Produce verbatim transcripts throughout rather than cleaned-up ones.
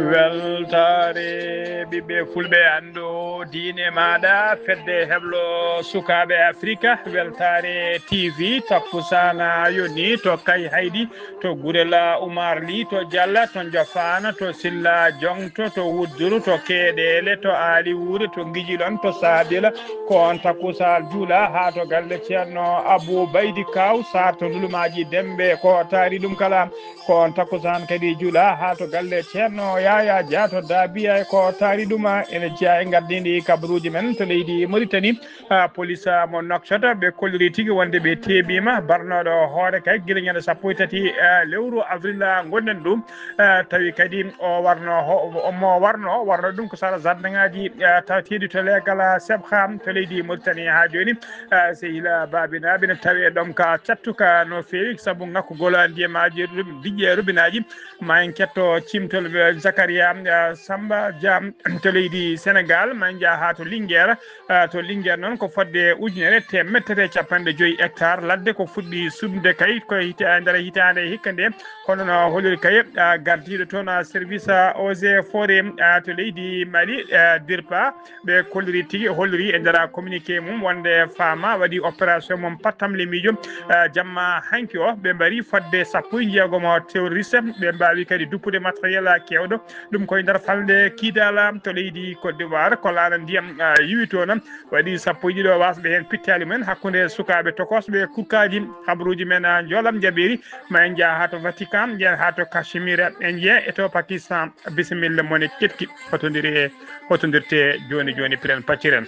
Weltaare ɓiɓɓe fulɓe, anndu diine maaɗa, fedde heblo sukaaɓe Afrika, weltaare T V, takkusaana yoni to Kay Haydi, to Gurela Umar Li, to Jalla, to Njofaana, to Silla Joŋto, to Wudduru, to Keeɗeele, to Aali Wuure, to Ngijilon, to Saabila, ko on takkusaan juula haa to galle Ceerno Abuu Baydi Kaaw Saar to Ndulumaaji Demmbe, ko taari ɗum kala. Ko on takkusaan kadi juula haa to galle Ceerno Yaya Dia to Daabiya, ko taari ɗum. Ene jeyaa e ngardiindi kabaruuji men to leydi Mauritanie. Ah, police, ah, mo Nouakchott, ɓe kolliri tigi wonde ɓe teeɓiima barnooɗo hoore kay gila ñande sappo e tati, ah, lewru avril, ah, ngonɗen ɗum. Ah, tawi kadi o warno ho-, mo warno, warno ɗum ko sara jardin ŋaaji, ah, taweteeɗi to leegal, ah, Sebha to leydi Mauritanie haa jooni. Ah, Sehila Babinaaɓe ne tawi e ɗom ka cattuka no feewi sabu ŋakkugol ndiyamaaji, rub-, diƴƴe robinaaji. Ma en ketto cimtol, eh, Zakaria, eh, Samba Dia to leydi Sénégal. Ma en njaa haa to Linguère. Eh, to Linguère noon ko fodde ujunere teemedde tati e capanɗe joyi hectare ladde ko fuɗɗi suɓde kay ko hita-, nder hitaande hikka nde. Kono no holiri kay, eh, gardiiɗo toon, eh, service, eh, eaux et forêts, eh, to leydi Mali, eh, DIRPA, ɓe kolliri tigi, holliri e nder communiqué mum wonde Fama waɗi opération mum pattamle miijo, eh, jamma hanki o. Ɓe mbari fodde sappo e jeegom terroriste. Ɓe mbaawi kadi duppude matériel keewɗo. Ɗum koye nder falnde Kidala to leydi Côte d'Ivoire. Ko laana ndiyam, eh, yiwi toon. Waɗi sappo e ɗiɗo wasɓe heen pittaali mumen hakkunde sukaaɓe tokosɓe kurkaaji. Habaruuji men, eh, njoolam jaɓeeri. Ma en njaa haa to Vatican, njeen haa to Cachemire. En njiya e to Pakistan. Bisimilla mone keɗki. Hotondiri e hotondirte jooni jooni, piren pacciren.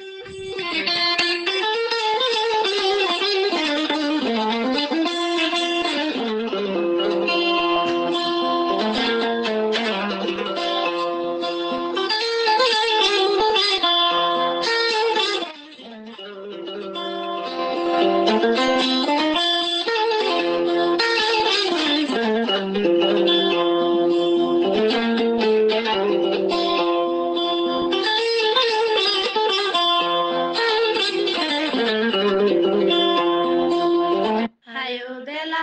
Hayo bela,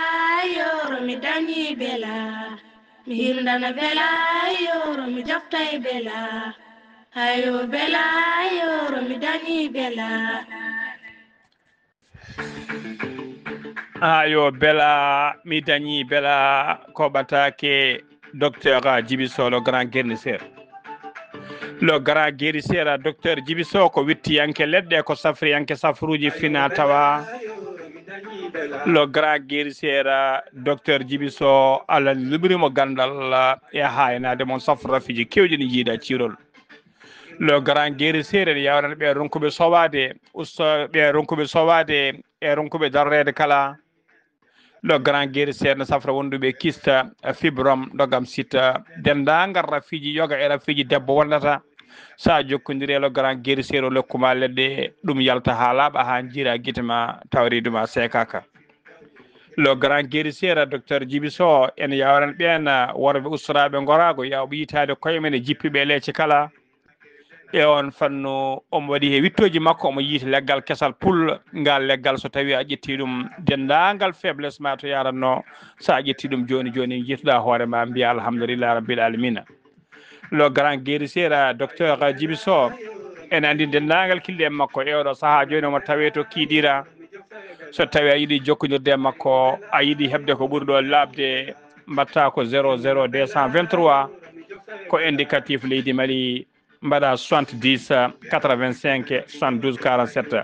yoro mi dañi bela. Mi hildana bela, yoro mi joftay bela. Hayo bela, yoro mi dañi bela. Hayo bela, mi dañi bela, ko ɓataake docteur Djibi Sow, le grand guérisseur. Le grand guérisseur, docteur Djibi Sow, ko wittiyanke leɗɗe, ko safriyanke safruuji fina tawa. Le grand guérisseur, docteur Djibi Sow, Allah luɓiri mo ganndal e haaynaade mon safro rafiiji keewɗi ɗi jiiɗa ciirol. Le grand guérisseur, ene yawrana ɓe ronkuɓe sowaade, usta ɓe ronkuɓe sowaade, e ronkuɓe darreede kala. Le grand guérisseur ne safra wonduɓe kista, fibrome, dogam sita, denndaangal rafiiji yoga e rafiiji debbo wondata. Sa jokkondiri e le grand guérisseur, o lokkuma leɗɗe, ɗum yalta haa laaɓa, haa jiira gite ma, tawa reedu ma seekaaka. Le grand guérisseur, docteur Djibi Sow, ene yawrana ɓeen, ah, worɓe ustoraaɓe ngoraago, yawɓe yitaade koye men e jippiɓe e leece kala. E oon fannu, omo waɗi he wiɗtooji makko, omo yiiti leggal kesal pul. Ngal leggal, so tawii a ƴettii ɗum, denndaangal faiblesse ma to yaratno, so a ƴettii ɗum jooni jooni, njiituɗaa hoore ma, mbiya alhamdulillahi rabbil alamina. Le grand guérisseur, docteur Djibi Sow, ene anndi denndaangal kille en makko e oɗo sahaa jooni, omo tawee to Kidira. So tawii a yiɗi jokkondirde e makko, a yiɗi heɓde ko ɓuri ɗo laaɓde, mbaɗta ko zéro zéro deux cent vingt-trois, ko indicatif leydi Mali, mbaɗa soixante-dix, quatre-vingt-cinq, soixante-douze, quarante-sept.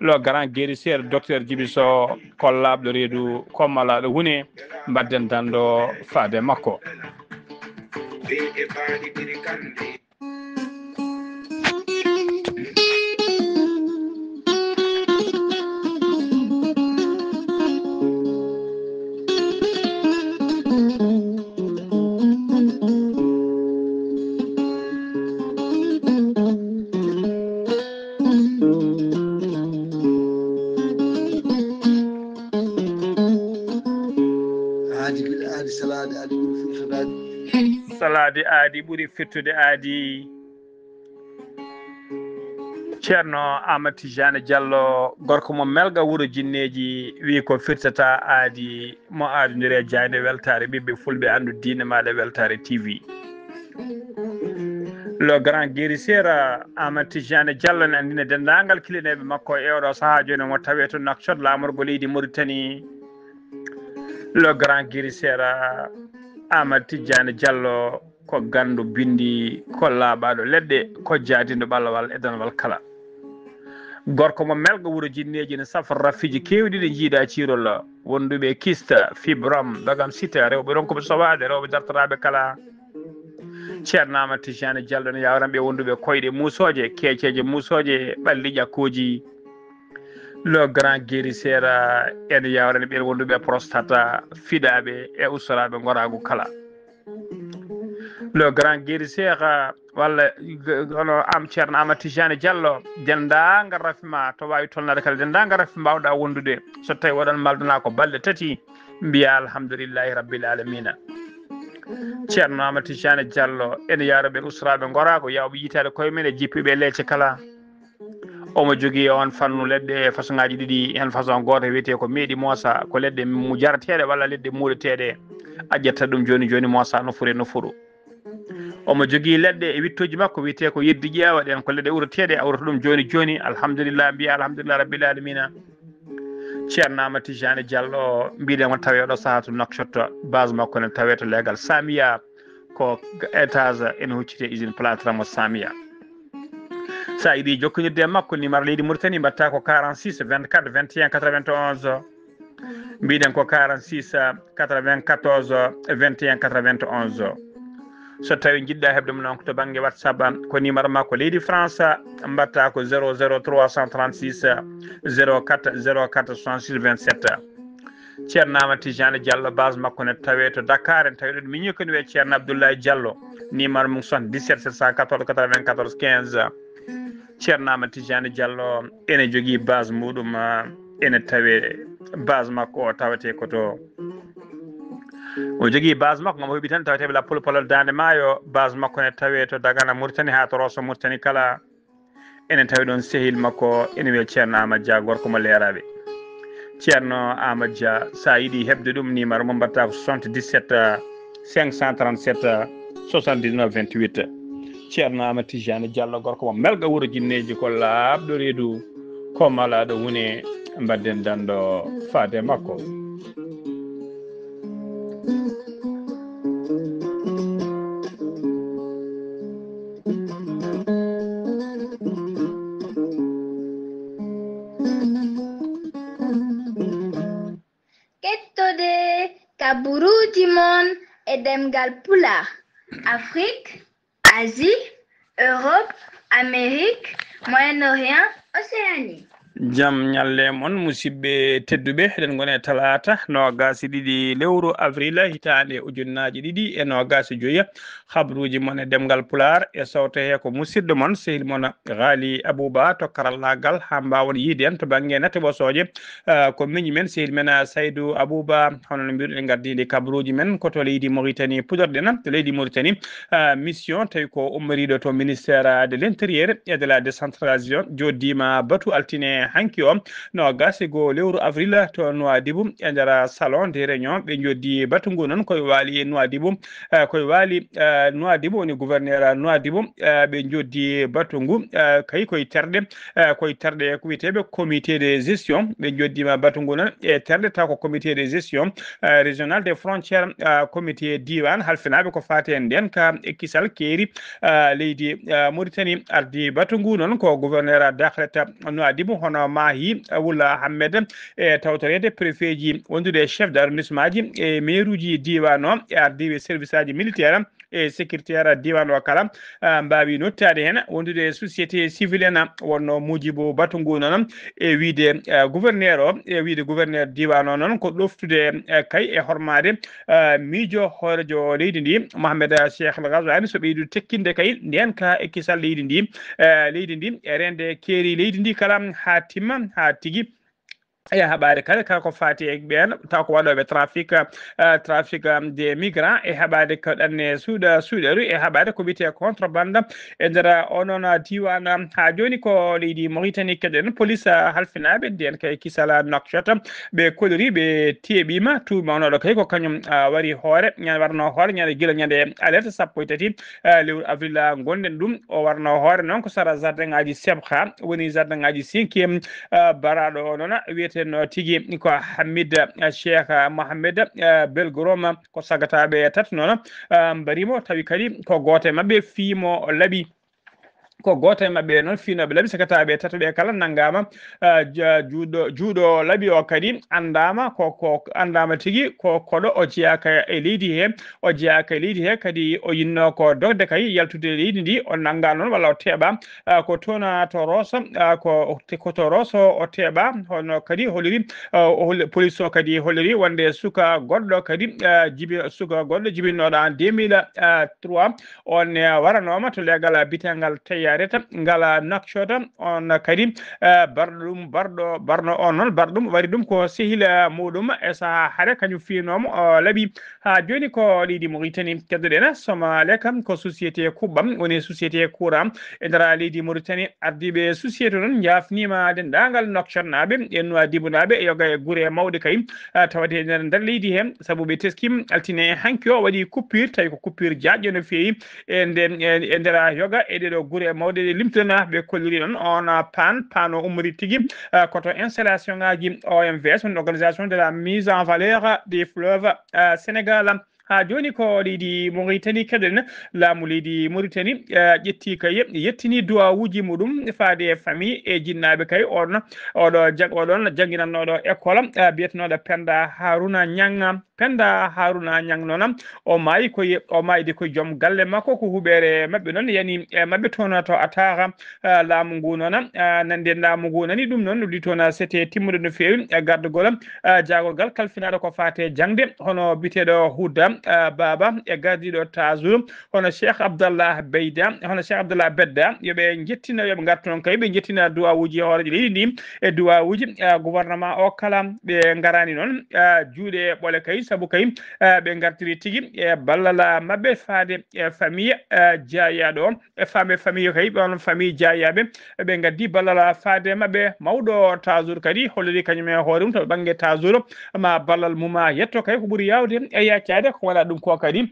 Le grand guérisseur, docteur Djibi Sow, ko laaɓɗo reedu, ko malaaɗo huune, mbaɗden danndo faade makko. Aadi bil aadi, salaade aadi ɓuri firtude aadi. Salaade aadi ɓuri firtude aadi. Ceerno Amat Tijani Diallo, gorko mo Melga, wuro jinneeji, wi ko firtata aadi, mo aadondiri e jaaynde weltaare ɓiɓɓe fulɓe, anndu diine maaɗa, weltaare T V. Le grand guérisseur, Amadou Tidiane Diallo, ne anndina denndaangal kilineeɓe makko e oɗo sahaa jooni, mo tawee to Nouakchott, laamorgo leydi Mauritanie. Le grand guérisseur, Amadou Tidiane Diallo, ko ganndo binndi, ko laaɓaaɗo leɗɗe, ko jaadindo ɓalawal e danawal kala. Gorko mo melgo wuro jinneeji, ne safra rafiiji keewɗi ɗi njiidaa ciirol. Wonduɓe kista, fibrom, bagam sita, rewɓe ronkuɓe sowaade, rewɓe dartoraaɓe kala. Ceerno Amadou Tidiane Diallo ne yawran ɓe wonduɓe koyɗe muusooje, keeceeje muusooje, ɓalli ƴakkooji. Le grand guérisseur, ene yawran ɓe wonduɓe prostate, fiɗaaɓe e ustoraaɓe ngoraagu kala. Le grand guérisseur, walla g-, hono am Ceerno Amadou Tidiane Diallo, denndaangal rafi ma to waawi tolnaade kala, denndaangal rafi mbaawɗaa wondude. So tawii oɗon maldana ko balɗe tati, mbiyaa alhamdulillahi rabbil alamina. Ceerno Amadou Tidiane Diallo, ene yawra ɓe ustoraaɓe ngoraagu, yawɓe yiytaade koye men e jippiiɓe e leece kala. Omo jogii e oon fannu leɗɗe façon ŋaaji ɗiɗi. Heen façon gooto wiyetee ko meeɗi moosa, ko leɗɗe mu-, jarateeɗe walla leɗɗe muuɗeteeɗe. A ƴetta ɗum jooni jooni, moosa nofuru e nofuru. Omo jogii leɗɗe e wiɗtooji makko wiyetee ko yeddi ƴeewa, ɗeen ko leɗɗe uroteeɗe, a urata ɗum jooni jooni. Alhamdulillah, mbiya alhamdulillah rabbil alamina. Ceerno Amadou Tidiane Diallo, mbiɗen o tawee ɗo sahaa to Nouakchott, base makko ne tawee to leegal Samia, ko étage ene hucciti e usine plâtre mo Samia. So a yiɗi jokkondirde e makko, numéro leydi Mauritanie mbaɗta ko quarante-six vingt-quatre vingt et un quatre-vingt-onze. Mbiɗen ko quarante-six quatre-vingt-quatorze vingt et un quatre-vingt-onze. So tawii njiɗɗa heɓde mo noon ko to bannge WhatsApp, ko numéro makko leydi France, mbaɗta ko zéro zéro trois cent trente-six zéro quatre zéro quatre soixante-six vingt-sept. Ceerno Amadou Tidiane Diallo, base makko ne tawee to Dakar, en tawii ɗo miñi ko ne wiyee Ceerno Abdoulaye Diallo, numéro mum soixante-dix-sept sept cent quatorze quatre-vingt-quatorze quinze. Ceerno Amadou Tidiane Diallo ene jogii base muɗum, ah, ene tawee base makko o tawetee ko to. O jogii base makko ngam o heɓi tan taweteeɓe lappol polol Daande Maayo, base makko ne tawee to Dagana Mauritanie haa to Rosso Mauritanie kala. Enen tawi ɗoon sehil makko ene wiyee Ceerno Amadou Dia, gorko mo Leeraaɓe. Ceerno Amadou Dia, so a yiɗi heɓde ɗum, numéro mo mbaɗta ko soixante-dix-sept cinq cent trente-sept soixante-dix-neuf vingt-huit. Ceerno Amadou Tidiane Diallo, gorko mo Melga wuro jinneeji, ko laaɓɗo reedu, ko malaaɗo huune, mbaɗden danndo faade makko. Kettode kaburuuji mon e ɗemngal Pulaar, Afrik, Asie, Europe, Amérique, Moyen-Orient, Océanie. Jam ñalle mon, musidɓe tedduɓe. Eɗen ngoni e talaata noogaas e ɗiɗi lewru avril, hitaande ujunnaaji ɗiɗi e noogaas e joyi. Habruuji mon e ɗemngal Pulaar e sawto he ko musidɗo mon, sehil mon Ghali Abouba to karallaagal, haa mbaawon yiyde en to bannge natti ɓosooje. Ah, ko miñi men, sehil men, ah, Saydou Abouba, hono no mbiruɗen, ngardiinde kabruuji men ko to leydi Mauritanie, puɗorɗen to leydi Mauritanie. Ah, mission tawi ko ummoriiɗo to ministère de l'Intérieur et de la Décentralisation, jooɗdiima batu altine hanki o, noogaas e goo lewru avril, to Nouadhibou, e nder salon de réunion. Ɓe jooɗdi batu ngu noon koye waali e Nouadhibou, eh, koye waali, eh, Nouadhibou, woni gouverneur Nouadhibou, eh, ɓe jooɗdi batu ngu, eh, kay koye terɗe, eh, koye terɗe ko wiyeteeɓe comité de gestion. Ɓe jooɗdiima batu ngu noon e terɗe taw ko comité de gestion, eh, régional des frontières, eh, comité diiwaan halfinaaɓe ko faati e ndeen ka e kisal keeri, eh, leydi, eh, Mauritanie. Ardi batu ngu noon ko gouverneur Dakhlet Nouadhibou, hono Mahi Wula Ahmed, e tawtoreede préfet ji wondude e chef d'arrondissement ji e maire uji diiwaan o, e ardiiɓe service aji militaire e sécuritaire diiwaan o kala, ah, mbaawi nottaade heen, wondude e société civile en, wonno muujibu batu ngu noon, e wiyde, ah, gouverneur o, e wiyde gouverneur diiwaan o noon ko ɗoftude, eh, kay e hormaade, ah, miijo hooreejo leydi ndi, Mohamed Cheikh El Ghazouani, so ɓeydu tekkinde kay ndeen ka e kisal leydi ndi, eh, leydi ndi, e reende keeri leydi ndi kala haa timma, haa tigi E haɓaade kadi kala ko faati e ɓeen taw ko waɗooɓe trafic, eh, trafic, um, des migrants, e haɓaade ko ɗanne suuɗa suuɗeru, e haɓaade ko wiyetee contrebande e nder o noon diiwaan. Haa jooni ko leydi Mauritanie keɗen police, ah, halfinaaɓe ndeen kay kisal Nouakchott, ɓe kolori ɓe teeɓiima tuumanooɗo kay ko kañum, ah, wari hoore ñande warno hoore ñande gila ñande alerte sappo e tati, ah, lewru avril, ah, ngonɗen ɗum. O warno hoore noon ko sara jardin ngaji Sebkha, woni jardin ngaji cinquième, ah, baraaɗo o noon wiyeteno tigi ko Hamid, ah, Cheikh, ah, Mohamed, ah, Belgroma, ko sagataaɓe tato noon, ah, mbarimo, tawi kadi ko gooto e maɓɓe fiimo laɓi. Ko gooto e maɓɓe noon fiinooɓe laɓi, sagataaɓe tato ɓe kala nanngaama, ah, ja-, juuɗo, juuɗo laɓi o kadi anndaama ko, ko anndaama tigi ko koɗo, o jeyaaka e leydi he, o jeyaaka e leydi he, kadi o yinno ko dogde kay yaltude leydi ndi, o nannga noon walla o teeɓa, ah, ko toon, ah, to Rosso, ah, ko, ko to Rosso o teeɓa, hono kadi holiri, ah, o hol-, police o kadi holiri wonde suka goɗɗo kadi, ah, jibi-, suka goɗɗo jibinnoɗo en deux mille trois, on, eh, waranooma to leegal bitengal Teyareta ngal Nouakchott, on kadi, eh, barɗo ɗum, barɗo, barno on noon, barɗo ɗum wari ɗum ko sehil, eh, muɗum e saha hare, kañum fiinooma o laɓi. Haa jooni ko leydi Mauritanie keddoɗen, Somalec ko société kuɓɓam, woni société courant e nder leydi Mauritanie. Ardiiɓe société noon njaafniima denndaangal Nouakchott naaɓe e Nouadhibou naaɓe e yoga e gure mawɗe kay, ah, tawde e nder, nder leydi he, sabu ɓe teskiima altine hanki o waɗi coupure, tawi ko coupure jaajɗo no feewi e nde, e, e nder yoga e ɗeɗo gure mawɗe ɗe limtuɗen. Ɓe kolliri noon on paan, paan o ummori tigi, ah, ko to installation ngaji O M V S, on organisation de la mise en valeur des fleuves, ah, Sénégal. Haa jooni ko leydi Mauritanie keɗen, laamu leydi Mauritanie, eh, ƴetti kay, yettini duwawuuji muɗum faade e famille e jinnaaɓe kay, on, oɗo jag-, oɗon jannginannooɗo école, eh, biyetenooɗo Penda Haruna Niang. Penda Haruna Niang noon, o maayi koye, o maayde koye joom galle makko, ko huɓeere maɓɓe noon yani e maɓɓe toon to Atara. Ah, laamu ngu noon, ah, nande laamu ngu nani ɗum noon, udditoon, ah, sete timmude no feewi, eh, gardagol, ah, jaagorgal kalfinaaɗo ko faate jaŋde, hono biteeɗo Huda, ah, Baba, e gardiiɗo Tazour, hono Cheikh Abdallah Beyda, hono Cheikh Abdallah Bedda, yo ɓe njettina, yo ɓe ngartu noon kay, ɓe njettina duwawuuji hooreejo leydi ndi, e duwawuuji, ah, gouvernement o kala, ɓe ngaraani noon, ah, juuɗe ɓole kay, sabu kay, ah, ɓe ngartiri tigi e ballal maɓɓe faade e famille, ah, jaayaaɗo o. E faame famille kay, ɓe on famille jaayaaɓe, ɓe ngaddi ballal faade maɓɓe. Mawɗo Tazour kadi holliri kañum e hoore mum to bannge Tazour ma ballal mum a yetto kay ko ɓuri yaawde e yaccaade ko wona ɗum ko kadi.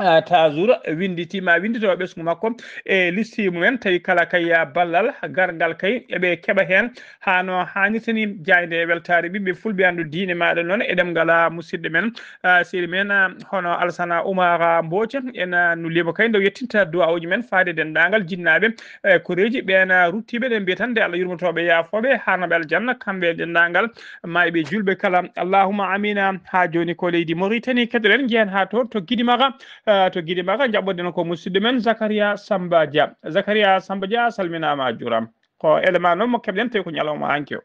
Ah, Tazour winnditi ma winndito ɓesngu makko e listi mumen, tawi kala kay ballal garngal kay eɓe keɓa heen haa no haanirta ni. Jaaynde e weltaare ɓiɓɓe fulɓe anndu diine maaɗa noon e ɗemngal, ah, musidɗo men, ah, sehil men, ah, hono Alsana Oumar Mbodj, en, ah, no liɓo kay nde yettinta duwawuuji men faade denndaangal jinnaaɓe, eh, koreeji ɓeen, ah, ruttiiɓe, ɗen mbiya tan nde Allah yurmotooɓe yaafooɓe, haarnooɓe aljanna, kamɓe e denndaangal maayɓe juulɓe kala. Allahumma amina. Haa jooni ko leydi Mauritanie keɗoɗen, njehen haa toon to Gidimaka, ah, to Gidimaka njaɓɓoɗen ko musidɗo men Zakaria Samba Dia. Zakaria Samba Dia, a salminaama, a juuraama. Ko élément noon mo keɓɗen tawi ko ñalawma hanki o.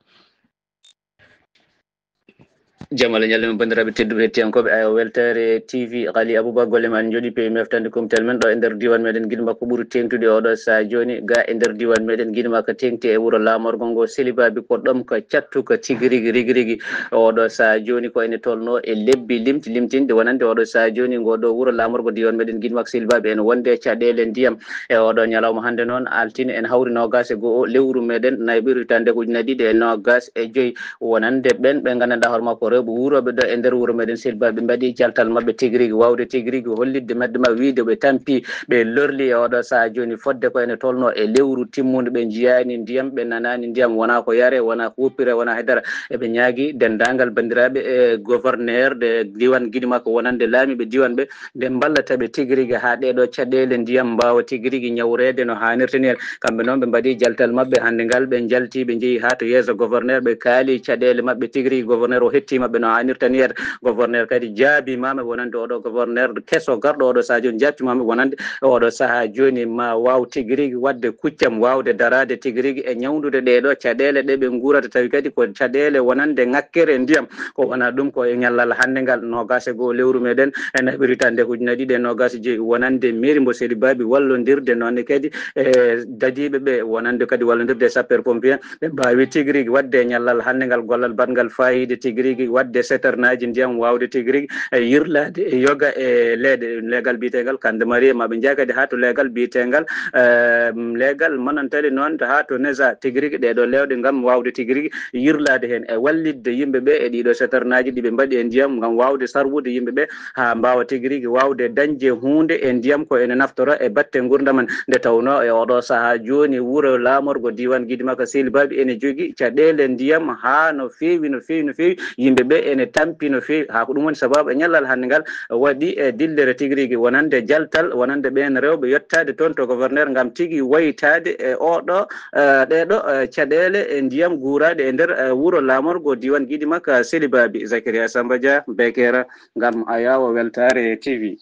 Jam Allah ñalle men, banndiraaɓe tedduɓe hettiyankooɓe, ayo, Weltaare T V, Ali Abouba, golle ma en njooɗi peewi meftande kumtel men ɗo e nder diiwaan meɗen Gidimaka ko ɓuri teeŋtude oɗo saha jooni. Ga e nder diiwaan meɗen Gidimaka teeŋti e wuro laamorgo ngo, selibaaɓe ko ɗom ka cattuka tigi rigi, rigi rigi. Oɗo saha jooni ko ene tolno e lebbi limti limtinɗi wonande oɗo saha jooni ngo ɗo wuro laamorgo diiwaan meɗen Gidimaka, selibaaɓe ene wonde e caɗeele ndiyam. E oɗo ñalawma hannde noon, altine, en hawri noogaas e go'o lewru meɗen nayaɓiru hitaande ko ujunaaji ɗiɗi e noogaas e joy. Wonande ɓen ɓe nganndanɗaa hoore makko rewɓe wuurooɓe ɗo e nder wuro meɗen Selba, ɓe mbaɗi jaltal maɓɓe tigi rigi, waawde tigi rigi hollitde maɓɓe ma wiyde ɓe tampi, ɓe lorli e oɗo saha jooni, fodde ko ene tolno e lewru timmundu, ɓe njiyaani ndiyam, ɓe nanaani ndiyam, wonaa ko yare, wonaa ko wuppire, wonaa haydara. Eɓe ñaagi denndaangal banndiraaɓe e gouverneur de diiwaan Gidimaka, wonande laamiiɓe diiwaan ɓe, nde mballata ɓe tigi rigi haa ɗee ɗoo caɗeele ndiyam mbaawa tigi rigi ñawreede no haanirta ni. Kamɓe noon ɓe mbaɗi jaltal maɓɓe hannde ngal, ɓe njalti, ɓe njehi haa to yeeso gouverneur, ɓe kaali caɗeele maɓɓe tigi rigi. Gouverneur o hettiima ɓe no aanirta ni. Gouverneur kadi jaabimaama wonande oɗo gouverneur keso garɗo oɗo sahaa jooni, jaabtimaama wonande oɗo sahaa jooni ma waaw tigi rigi waɗde kuccam, waawde daraade tigi rigi e ñawndude ɗeeɗo caɗeele ɗe ɓe nguurata, tawi kadi ko caɗeele wonande ŋakkere ndiyam. Ko wona ɗum, ko e ñallal hannde ngal, noogaas e goo lewru meɗen, e naɓiri tan nde ujunnaji ɗiɗi e noogaas e joyi, wonande mairie mbo Seli Babi wallondirde noon ne kadi e dadiiɓe ɓe, wonande kadi wallondirde e sapeur pompier, ɓe mbaawi tigi rigi waɗde e ñallal hannde ngal gollal baɗngal faayiida tigi rigi, waɗde citernaaji ndiyam, waawde tigi rigi e yirlaade e yoga e leeɗe, leegal biyeteengal Kande Marie. Ma ɓe njaha kadi haa to leegal biyeteengal, eh, leegal Manantali, noon haa to Neza, tigi rigi ɗeeɗo leewɗe ngam waawde tigi rigi yirlaade heen e wallitde yimɓe ɓe e ɗiɗo citernaaji ɗi ɓe mbaɗi e ndiyam ngam waawde sarwude yimɓe ɓe haa mbaawa tigi rigi waawde dañde huunde e ndiyam ko ene naftora e batte nguurndam en. Nde tawnoo e oɗo sahaa jooni, wuro laamorgo diiwaan Gidimaka Seli Babi ene jogii caɗeele ndiyam haa no feewi, no feewi, no feewi. Yimɓe ɓe ene tampi no feewi. Haa ko ɗum woni sabaabu e ñallal hannde ngal waɗi e dillere tigi rigi wonande jaltal, wonande ɓeen rewɓe yottaade toon to gouverneur ngam tigi waytaade e oɗo, eh, ɗeeɗo, eh, caɗeele e ndiyam guuraaɗe e nder, eh, wuro laamorgo diiwaan Gidimaka Seli Babi. Zakaria Samba Dia, Bekera, ngam Ayawa Weltaare T V.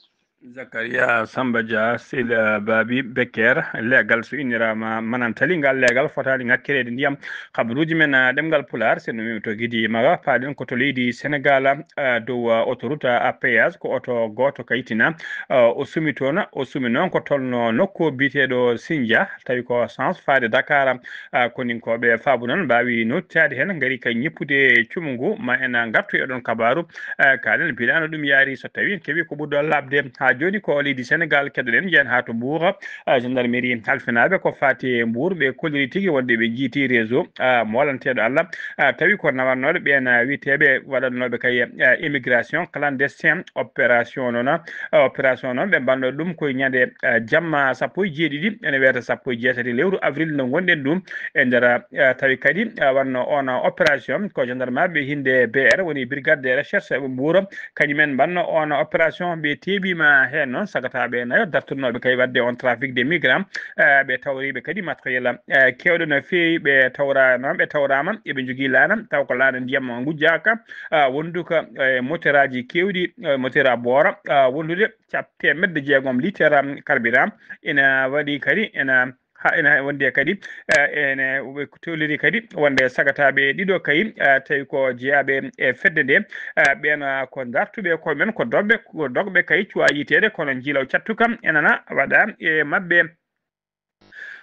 Zakaria Samba Dia, Sila Babi Becker, leegal so inniraama Manantali, ngal leegal fotaani ŋakkireede ndiyam. Kabaruuji men, ah, ɗemngal Pulaar, so en ummiima to Gidi Maga, paaɗen ko to leydi Senegaal, ah, dow, ah, autoroute à péage, ko oto gooto kayitina, ah, o sumi toon, o sumi noon ko tolno nokku biyeteeɗo Sindia, tawi ko sens faade Dakar. Ah, koninkooɓe faabu noon mbaawi nootaade heen, ngari ka ñippude cumu ngu, ma en ngartu e ɗoon kabaaru. Eh, kaalen mbiɗaano ɗum yaari so tawi en keɓi ko ɓurɗo laaɓde. Haa jooni ko leydi Senegaal keɗoɗen, njeyen haa to Mbuur. Eh, gendarmerie halfinaaɓe ko faati e Mbuur, ɓe kolliri tigi wonde ɓe njiiti réseau, ah, moolanteeɗo Allah, ah, tawi ko nawatnooɗo ɓeen, ah, wiyeteeɓe waɗatnooɓe kay, eh, immigration clandestin, opération noon, ah, opération noon ɓe mbaɗno ɗum ko e ñande, eh, jamma sappo e jeeɗiɗi, ene wiyata sappo e jeetati lewru avril nde ngonɗen ɗum. E nder, eh, tawi kadi, eh, wanno on opération ko gendarmeɓe hinde B R woni brigade de recherche ɓe Mbuur, kañumen mbanno on opération, ɓe teeɓiima heen noon sagataaɓe nayo dartotnooɓe kay waɗde on trafic des migrants, eh, ɓe tawriiɓe kadi matériel, eh, keewɗo no feewi, ɓe tawra noon, ɓe tawraama eɓe njogii laana, taw ko laana ndiyam ngujjaaka, ah, wonduka, eh, moteraaji keewɗi, eh, moteur à bord, ah, wondude cap-, teemedde jeegom litre, um, carburant, ina waɗi kadi, ina ha, ina wonde kadi, eh, ene ɓe toliri kadi wonde sagataaɓe ɗiɗo kay, eh, tawi ko jeyaaɓe e fedde nde, eh, ɓeen, ah, ko dartuɓe koye men, ko dogɓe, ko dogɓe kay cuwa yiteede, kono njiilaw cattuka enana waɗa e maɓɓe.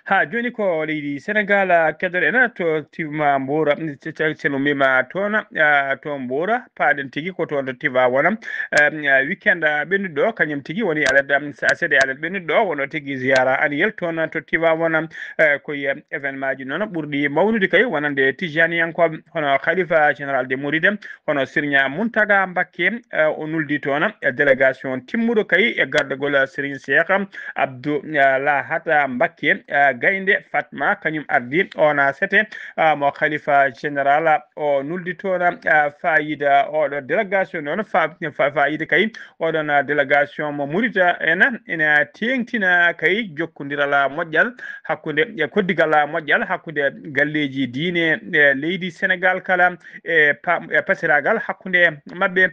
Haa jooni ko leydi Senegaal, ah, keɗoɗen to Tima Mbuura, ce-, ce-, ce no mbiyma toon, ah, to Mbuura, paaɗen tigi ko toon to Tivaouane. Em, ah, weekend, ah, ɓennuɗo, kañum tigi woni alet, am, sa-, seeɗa alet ɓennuɗo, wonno tigi ziyara annuel toon to Tivaouane. Eh, ko e événement ji noon ɓurɗi mawnude kay, wonande Tijaniyankooɓe, hono Khalifa Général de Mouride, hono Serigne Mountaga Mbacké, eh, o nuldi toon, eh, délégation timmuɗo kay e gardagol Serigne Cheikh Abdou, eh, Lahata Mbacké, eh, Gaynde Fatma, kañum ardi on sete, eh, mo Khalifa Général o nuldi toon, eh, fayida oɗo délégation noon, fa-, fa-, fayida kay oɗon, eh, délégation mo Mouride en ina teeŋtina kay jokkondiral moƴƴal hakkunde, e koddigal moƴƴal hakkunde galleeji diine e leydi Senegaal kala e pa-, e pasiraagal hakkunde maɓɓe.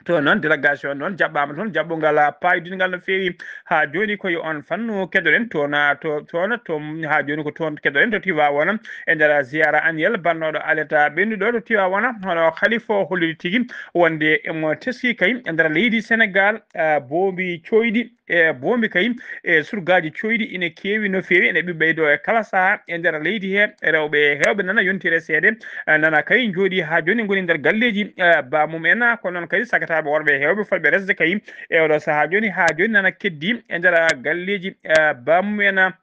To noon délégation noon jaɓɓaama toon, jaɓɓungal paayidingal no feewi. Haa jooni ko e on fannu keɗoɗen toon, to, toon, to, haa jooni ko toon keɗoɗen to Tivaouane e nder ziyara annuel bannooɗo aleta ɓennuɗo to Tivaouane, hono Khalifa o holliri tigi wonde emo teski kay e nder leydi Senegaal, ah, boombi cooyɗi e boombi kay e surgaaji cooyɗi ina keewi no feewi, ene ɓeydo e kala sahaa e nder leydi he. Rewɓe heewɓe nana yontire seede, eh, nana kay njooɗi haa jooni ngoni nder galleeji, eh, baamum en, ko noon kadi sagataaɓe worɓe heewɓe fotɓe resde kay e oɗo sahaa jooni, haa jooni nana keddi e nder galleeji, eh, baamum en.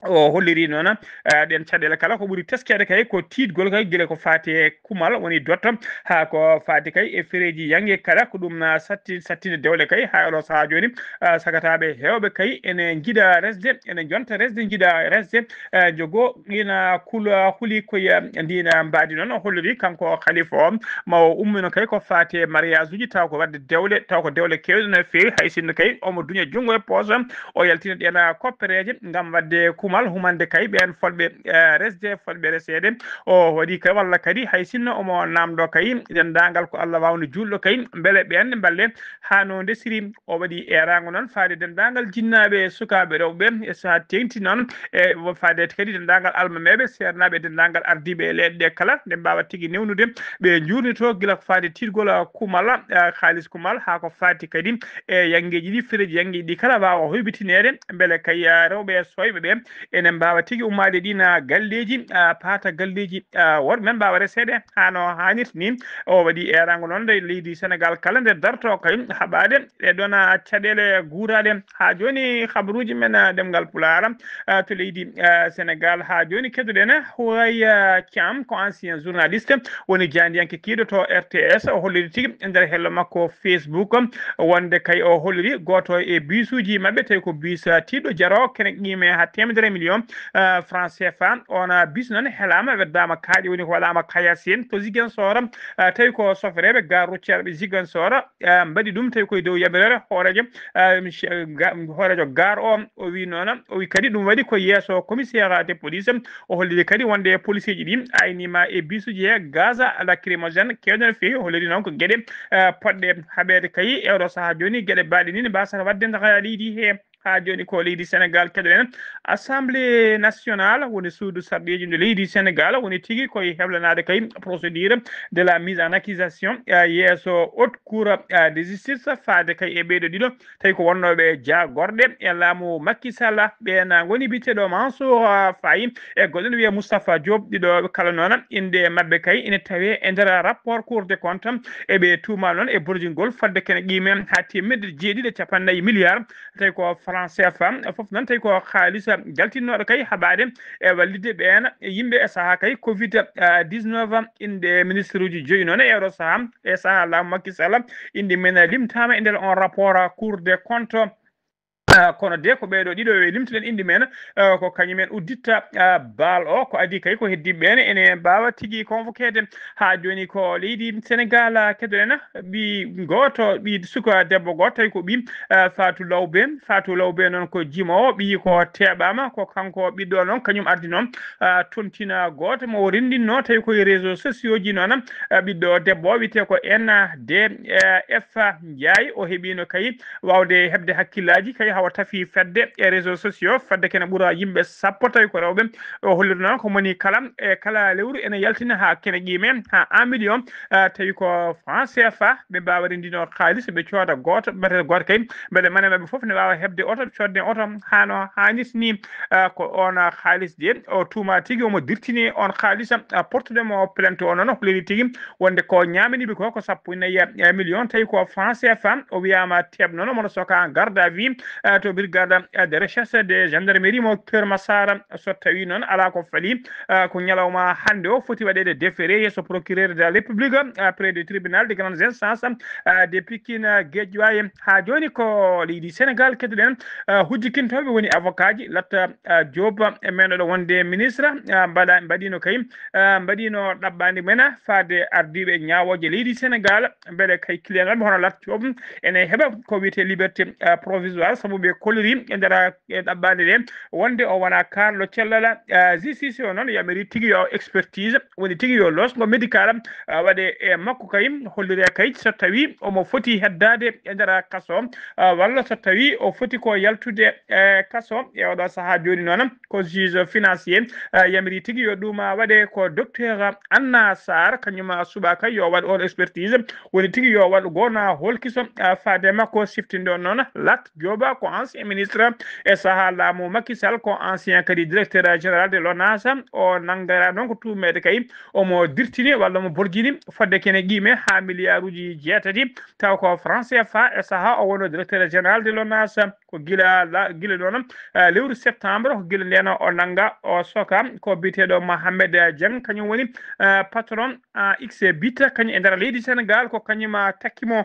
O holliri noon, eh, ɗeen caɗeele kala ko ɓuri teskeede kay ko tiiɗgol kay gila ko faati e kumal woni dotto, haa ko faati kay e fereeji yaŋe kala ko ɗum na satti, sattinde dewle kay haa oɗo sahaa jooni, eh, sagataaɓe heewɓe kay ene njiɗa resde, ene njonta resde, njiɗa resde, eh, jogo ina kula huli koye ndiina mbaadi noon o holliri kanko Khalifa o ma o ummino kay ko faati e mariage uji taw ko waɗde dewle, taw ko dewle keewɗe no feewi hay sinno kay omo duña junngo e poos o yaltina ɗeen koppereeje ngam waɗde kumal humande kay ɓeen fotɓe, eh, resde, fotɓe reseede. O waɗi kay walla kadi hay sinno omo naamndoo kay denndaangal ko Allah waawni juulɗo kay mbele ɓeen mballe haa no ndesiri. O waɗi eeraango noon faade denndaangal jinnaaɓe e sukaaɓe rewɓe e so haa teeŋti noon e faade kadi denndaangal almameeɓe, seernaaɓe e denndaangal ardiiɓe e leyɗe ɗe kala nde mbaawa tigi newnude ɓe njuurnitoo gila ko faade tiitgol kumal, eh, kaalis kumal haa ko faati kadi e yanngeeji ɗi, fireeji yanngeeji ɗi kala waawa hoybitineede mbele kay, eh, rewɓe e sooyɓe ɓe ene mbaawa tigi ummaade ɗiin, ah, galleeji, ah, paata galleeji, ah, worɓe men mbaawa reseede haa no haanirta ni. O waɗi eeraango noon nde leydi Senegaal kala nde dartoo kay haɓaade e ɗoon, ah, caɗeele guuraaɗe. Haa jooni habaruuji men, ah, ɗemngal Pulaar, ah, to leydi, ah, Senegaal. Haa jooni keɗoɗen Houraye, ah, Thiam, ko ancien journaliste, woni jaandiyanke kiiɗo to R T S. O holliri tigi e nder hello makko Facebook wonde kay o holliri gooto e biisuuji maɓɓe, tawi ko biis, ah, tiiɗɗo jaroowo kene qiime haa teemedere million, ah, franc C F A. On, ah, biis noon helaama, weddaama kaaƴe, woni ko waɗaama Kayasin to Ziguinchor. Ah, tawi ko sofereeɓe gare routière ɓe Ziguinchor, ah, mbaɗi ɗum tawi koye dow yamiroore hooreejo, ah, monsieur, ga-, hooreejo gare o. O wi noon, o wi kadi ɗum waɗi ko yeeso commissaire de police. O holliri kadi wonde policeeji ɗi ayniima e biisuuji he gaz lacrymogène keewɗo no feewi. O holliri noon ko geɗe, eh, poɗɗe haɓeede kay e oɗo sahaa jooni, geɗe baaɗe ni ne mbaasata waɗde nder leydi he. Haa jooni ko leydi Senegaal keɗoɗen. Assemblée nationale woni suudu sarɗiiji ndu leydi Senegaal woni tigi koye heblanaade kay procédure de la mise en accusation, eh, yeeso haute cour, eh, de justice faade kay e ɓeeɗo ɗiɗo tawi ko wonnooɓe jaagorɗe e laamu Macky Sall. Ɓeen ngoni biyeteeɗo Mansour, ah, Faye e goɗɗo ne wiyee Moustapha Diop. Ɗiɗo kala noon innde maɓɓe kay ene tawee e nder rapport Cour des comptes. E ɓe tuumaa noon e borjingol fodde kene qiime haa teemeɗɗe jeeɗiɗi e cappanɗe nayi milliards, tawi ko franc C F A. Fof noon tawi ko kaalis jaltinnooɗo kay haɓaade e wallitde ɓeen yimɓe e sahaa kay covid dix-neuf. Innde ministre uji joyi noon e oɗo sahaa, e sahaa laamu Macky Sall, innde men limtaama e nder on rapport Cour des comptes. Ah, kono de ko ɓeeɗo ɗiɗo ɓe limtuɗen innde men, ah, ko kañumen udditta, ah, baal o. Ko adii kay ko heddii ɓeen ene mbaawa tigi convoqueede. Haa jooni ko leydi Senegaal, ah, keɗoɗen ɓii gooto, ɓii suka debbo gooto tawi ko ɓii, ah, Fatou Lawbe. Fatou Lawbe noon ko jimoowo, ɓii ko teeɓaama, ko kanko ɓiɗɗo noon kañum ardinoo, ah, tontina gooto mo o renndinno tawi koye réseau sociaux ji noon, ah, ɓiɗɗo debbo o wiyetee ko N D F Ndiaye. O heɓiino kay waawde heɓde hakkillaaji kay hawa tafi fedde e réseau sociaux, fedde kene ɓura yimɓe sappo tawi ko rewɓe. O holliri noon ko moni kala e kala lewru ene yaltina haa kene qiime haa un million, ah, tawi ko franc C F A. Ɓe mbaawa renndino kaalis, ɓe cooda gooto, mbete gooto kay, mbele mane maɓɓe fof ne waawa heɓde oto, ɓe coodne oto haa no haanirta ni. Ah, ko on, ah, kaalis de o tuumaa tigi omo dirtini on kaalis, ah, portude mo plainte o noon, o holliri tigi wonde ko ñaamini ɓe ko, ko sappo e nayi, eh, million, tawi ko franc C F A. O wiyaama teeɓ noon, omo sokaa en garde à vue, eh, to brigade, eh, de recherche de gendarmerie mo Keur Massar. So tawi noon alaa ko fali, eh, ko ñalawma hannde o foti waɗeede déféré yeeso procureur de la République, eh, près du tribunal de grande instance, eh, de Pikine, eh, Guédiawaye. Haa jooni ko leydi Senegaal keɗoɗen, eh, hujjikintooɓe woni avocat ji Latta, eh, Diop, e men ɗo wonde ministre, eh, mbaɗa, mbaɗino kay, eh, mbaɗino ɗaɓɓaande men faade ardiiɓe ñaawooje leydi Senegaal, mbele kay client maɓɓe hono Lat Diop ene heɓa ko wiyetee liberté, eh, provisoire, sabu ɓe kolliri e nder, eh, ɗaɓɓaande nde wonde o wona kaarɗo cellal, eh, justice o noon yamiri tigi yo expertise, woni tigi yo losgo médical, eh, waɗe e makko kay, hollire kay so tawi omo foti heddaade e nder kaso, eh, walla so tawi o foti ko yaltude e kaso. E oɗo sahaa jooni noon ko juge financier, eh, yamiri tigi yo ɗum, ah, waɗe ko docteur Anna Sarr, kañum, ah, subaka yo waɗ on expertise, woni tigi yo waɗ gona holkiso, ah, faade makko. Siftindo noon Lat Diop ko ancien ministre e sahaa laamu Macky Sall, ko ancien kadi directeur général de l'ONAS. O nanngara noon ko tuumeede kay omo dirtini walla omo borjini fodde kene qiime haa miliyaaruuji jeetati, taw ko franc C F A. E sahaa o wonno directeur général de l'ONAS. Ko gila la-, gila ɗoon, eh, lewru septembre, ko gila ndeen o nannga, o soka ko biyeteeɗo Mohamed Dieng, kañum woni, eh, patron, eh, X Bit, kañum e nder leydi Senegaal, ko kañum, ah, takki mo.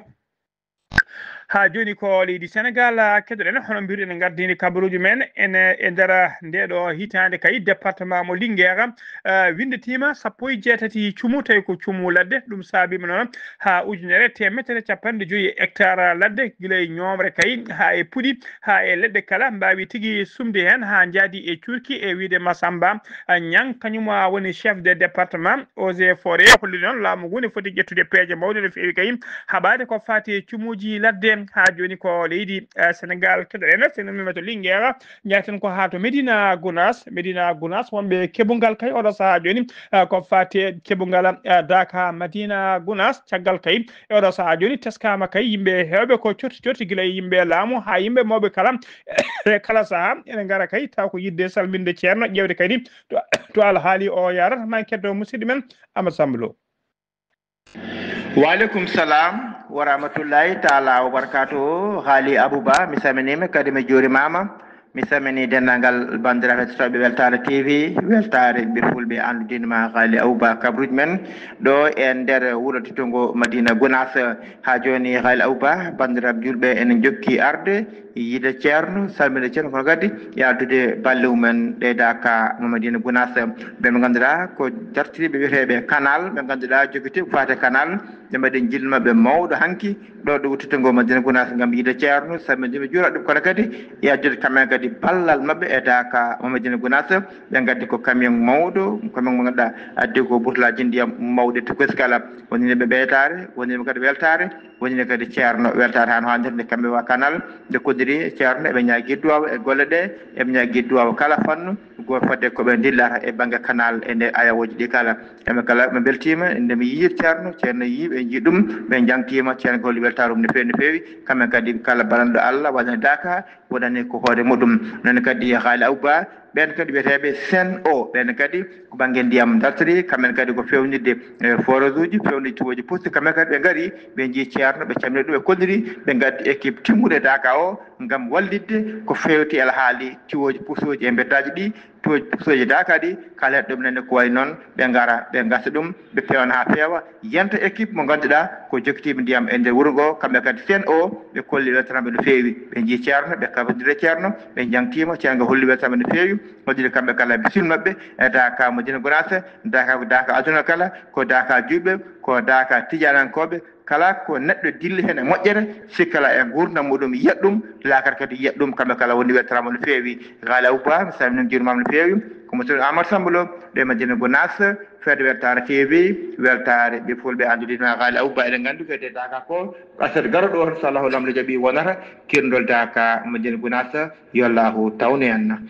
Haa jooni ko leydi Senegal keɗoɗen, hono mbiruɗen gardini kabaruuji men ene e nder ndeɗo hitaande kay, département mo Linguère winnditiima sappo e jeetati cumu, tawi ko cumu ladde. Ɗum saabiima noon haa ujunere teemedere capanɗe joyi e hectare ladde, gila e ñoomre kay haa e puɗi, haa e leɗɗe kala mbaawi tigi sumde heen haa njaadi e cuurki. E wiyde Massamba Niang, kañum woni chef de département eaux et forêts, holli noon laamu ngu ne foti ƴettude peeje mawɗe no feewi kay haɓaade ko faati e cumuuji ladde. Haa jooni ko leydi eh, Senegal keɗoɗen, so en ummiima to Linguère, njaaten ko haa to Medina Gounass. Medina Gounass, wonɓe keɓungal kay oɗo sahaa jooni eh, ko faati e keɓungal eh, Daaka Madina Gounass. Caggal kay e oɗo sahaa jooni teskaama kay yimɓe heewɓe ko cotti cotti, gila e yimɓe laamu haa yimɓe mawɓe kala. E kala sahaa ene ngara kay taw ko yiɗde salminde ceerno, ƴeewde kadi to, to alhaali o yarata. Ma en keddo musidɗo men Amadou Samba Lo. Waaleykum salam wa rahmatullahi taala wa barakatuhu. Haali Abouba, mi salminiima kadi mi juurimaama. Mi salmini denndaangal banndiraaɓe heɗotooɓe Weltaare T V, Weltaare ɓe Fulɓe, anndudinma Haali Abouba kabruuji men ɗo e nder wuro teddugo Madina Gounass. Haa jooni Haali Abouba, banndiraaɓe juulɓe ene njokki arde yiide ceerno, salminde ceerno, kono kadi yaltude balle mumen ɗe Daaka mo Madina Gounass. Ɓe ɓe ngannduɗaa ko dartiriiɓe wiyeteeɓe canal, ɓe ngannduɗaa jogitii ko faati canal, ɓe mbaɗi njillu maɓɓe mawɗo hanki ɗo ɗo wuttude ngo Madina Gounass ngam yiide ceerno, salminde ɓe, juura ɗum, kono kadi e addude kamɓe kadi ballal maɓɓe e Daaka mo Madina Gounass. Ɓe ngaddi ko camion mawɗo, camion mo ngannduɗaa addi ko butolaaji ndiyam mawɗi to gasi kala. Woni ɓe ɓeytaare, woni ɓe kadi weltaare, woni kadi ceerno weltaare haa no haanirde. Kamɓe waa canal, nde koddiri ceerno, eɓe ñaagii duwaaw e golle ɗe, eɓe ñaagii duwaaw kala fannu, go fodde ko ɓe ndillata e bannge canal e nder ayawooji ɗi kala. Kamɓe kala ɓe mbeltiima, nde mi yii ceerno, ceerno yii ɓe, njii ɗum, ɓe njaŋtiima, ceerno ko holli weltaare mum no feewi, no feewi. Kamɓe kadi kala balanɗo Allah waɗani Daaka, waɗani ko hoore muɗum. Noon kadi Haali Abouba, ɓeen kadi wiyeteeɓe Sen O, ɓeen kadi ko bannge ndiyam dartiri, kamɓe kadi ko feewnitde eh, forage uji, feewnitde tiwooji pusti, kamɓe kadi ɓe ngari, ɓe njii ceerno, ɓe calmini ɗum, ɓe kolliri, ɓe ngaddi équipe timmude Daaka o ngam wallitde ko feewti alhaali tiwooji pustooji e mbeddaaji ɗi, tiwooji pustooji Daaka ɗi, kala heɗɗo ɗum nene ko wayi noon, ɓe ngara, ɓe ngasa ɗum, ɓe peewna haa feewa, yanta équipe mo ngannduɗaa ko jokkitiiɓe ndiyam e nder wuro ngo, kamɓe kadi Sen O, ɓe kolli weltanaaɓe no feewi, ɓe njii ceerno, ɓe kabondiri e ceerno, ɓe njaŋtiima, ceerno ngo holli weltanaaɓe no feewi, holliri kamɓe kala bisimilla maɓɓe e Daaka Madina Gounass. Daaka ko Daaka aduna kala, ko Daaka juulɓe, ko Daaka tijaanankooɓe, kala ko neɗɗo dilli heen e moƴƴere, sikkata e nguurndam muɗum, yiyat ɗum, laakara kadi yiyat ɗum, kamɓe kala woni weltanaama no feewi. Haali Abouba, mi salminiima, mi juurimaama no feewi. Ko musidɗo Amadou Samba Lo, ɗo e Madina Gounass, fedde weltaare T V, weltaare ɓe fulɓe anndudinma Haali Abouba, eɗen nganndi ko e Daaka ko aset garoɗo o, so Allahu lamɗo jaɓi, wonata kirndol Daaka Madina Gounass, yo Allahu tawnu en.